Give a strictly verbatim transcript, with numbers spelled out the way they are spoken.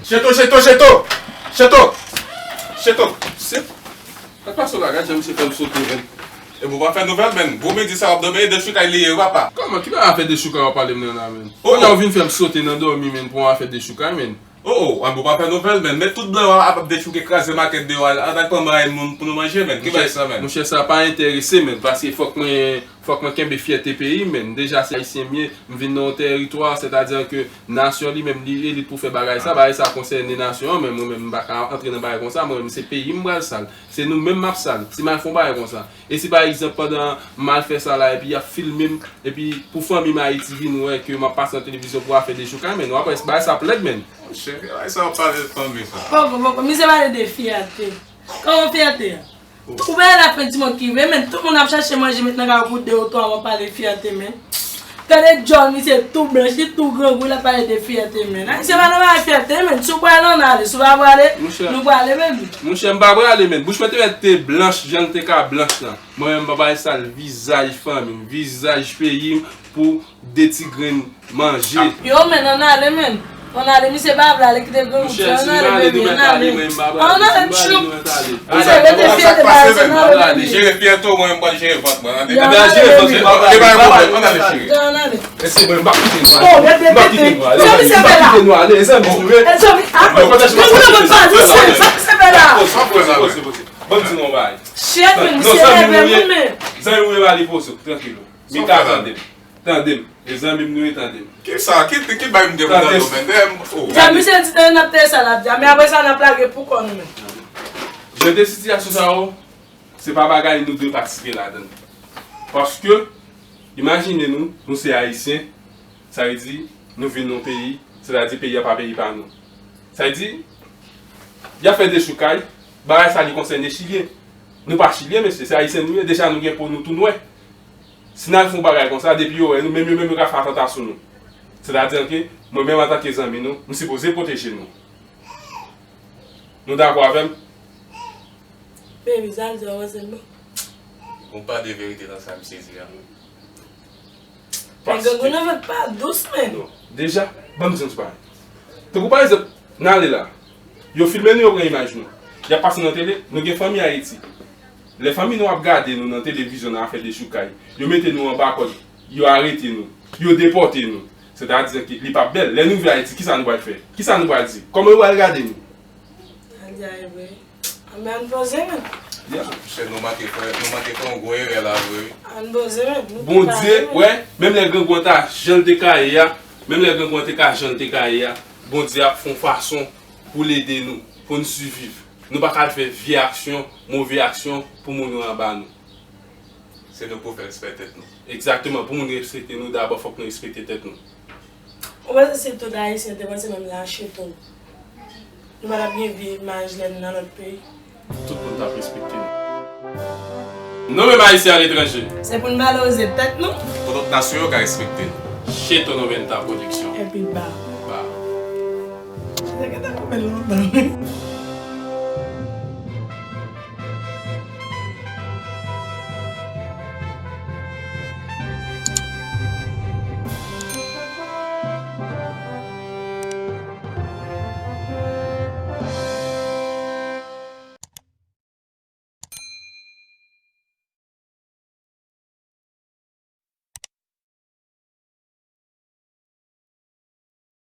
Cheto, cheto, cheto! Cheto! Cheto! Se, sa k pase w la, gad jan misye fè m sote, menn. E bon, pa fè nouvèl, menn. Gwo midi sa w ap dòmi, e dechoukay li ye, wi, papa. Kòman, ki bagay afè dechoukay w ap pale m nan la, menn? Oh, oh. Kounye a w vin fè m sote nan dòmi, menn, pou yon afè dechoukay, menn. Oh, oh, an bon, pa fè nouvèl, menn. Men tout blan yo ap, ap dechouke, kraze makèt deyò a, al, al pran bagay moun pou nou manje, menn. Ki bagay sa, menn? Monchè, sa pa enterese, menn, paske fòk mwen, fòk mwen kenbe fyète peyi m, menn. Deja, se ayisyen m ye, m vin nan yon tèritwa, sètadi ke nasyon li menm, li elit pou fè bagay sa, bagay sa konsène nasyon an, men mwen menm, m pa ka antre nan bagay konsa, mwen menm, se peyi m m pral sal. Se nou menm m ap sal, si m al fè yon bagay konsa. E si, pa egzanp, pandan m al fè sa la, epi y ap filme m, epi pou fanmi m Ayiti vin wè ke m ap pase nan televizyon pou afè dechoukay, menn, w ap wè bagay sa ap lèd, menn. Monchè, bagay sa w ap pale de fanmi sa. Poko, poko, misye pale de fyète. Kòman fyète a? Ou wè la fen di mond ki rive, menn, tout moun ap chache manje met nan kay pou de ou twa mwa, pale fyète, menn. Tande djòl misye tou blanch, li tou grangou, l ap pale de fyète, menn. Ayisyen pa nan bagay fyète, menn. Si w prale, ann ale. Si w pa prale, nou prale, baby. Monchè, m pa prale, menn. Bouch mwen te mèt te blanch, jan l te ka blanch lan. Mwen menm, m pa bay sal vizaj fanmi m, vizaj peyi m pou de ti grenn manje. Yo, menn, ann ale, menn. Ann ale, misye pa vle ale, kite grenn wout yo, ann ale, baby, ann ale. Ann ale, tchoup. Misye rete fyète bagay sa, ann ale, baby. Jere fyète w, mwen, m pral jere vant mwen, tande. Ebyen, jere vant mwen, pa gen pwoblèm, ann ale, cheri. Ann ale. Mesye, mwen, m p ap kite nou ale. M p ap kite nou ale. Sa misye fè la? M p ap kite nou ale, zanmi, nou ye. Zanmi, ah, nou nan mond pa dispe, sa misye fè la? Ban m di nou yon bagay. Shit, men misye nève moun, men. Zanmi, nou ye, ale poze w, trankil. Mika, tande m. Tande m. E zanmi m nou ye, tande m. Ki sa? Ki, ki bay m gen pou tande w, men? Dèyè m, oh. Dja misye di tande n ap tande sa l ap di a, men apre sa n ap lage pou kò nou menm. Jan de sitiyasyon sa yo, se pa bagay nou dwe patisipe ladan l. Paske, imajine nou, nou se Ayisyen, sa vle di, nou vin nan yon peyi, sètadi peyi a pa peyi pa nou. Sa vle di, y ap fè dechoukay, bagay sa li konsène Chilyen. Nou pa Chilyen, mesye, se Ayisyen nou ye, deja nou gen po nou tou nwè. Si n al fè yon bagay konsa, depi yo wè nou, menm yo menm yo ka fè atanta sou nou. Sètadi ke mwen menm antanke zanmi nou, m sipoze pwoteje nou. Nou dakò avè m? Baby, sa l di a, w panse l bon? Gon pa de verite nan sa misye di a. Men grangou nan vant pa dous, menn. Non. Deja, ban m di nou ti bagay. Tankou pa egzanp, n ale la. Yo filme nou, yo pran imaj nou. Y ap pase nan tele, nou gen fanmi Ayiti. Lè fanmi nou ap gade nou nan televizyon nan afè dechoukay, yo mete nou anba kòd, yo arete nou, yo depòte nou. Sètadi ke li p ap bèl. Lè nou rive Ayiti, kisa nou pral fè? Kisa nou pral di? Kòman yo pral gade nou? Ann di a e vre. Ann, men ann poze, men. Monchè, nou manke fè, nou manke fè yon gwo erè la vre, wi. Ann poze, men. Bondye, wè, menm lè grangou an ta jan l te ka ye a, menm lè grangou an te ka jan l te ka ye a, Bondye ap fè yon fason pou l ede nou, pou n siviv. Nou pa ka al fè vye aksyon, move aksyon pou moun yo anba nou. Se nou pou fè respè tèt nou. Egzakteman, pou moun respekte nou, dabò fòk nou respekte tèt nou. Ou panse si tout Ayisyen te panse menm jan ak Cheto, nou pa t ap gen vye imaj lè n nan lòt peyi? Tout moun t ap respekte nou. Nou menm Ayisyen aletranje. Se pou n valorize tèt nou. Pou lòt nasyon yo ka respekte nou. Cheto Noventa Production. Epi ba. Ba. Cheto gentan koupe l lontan.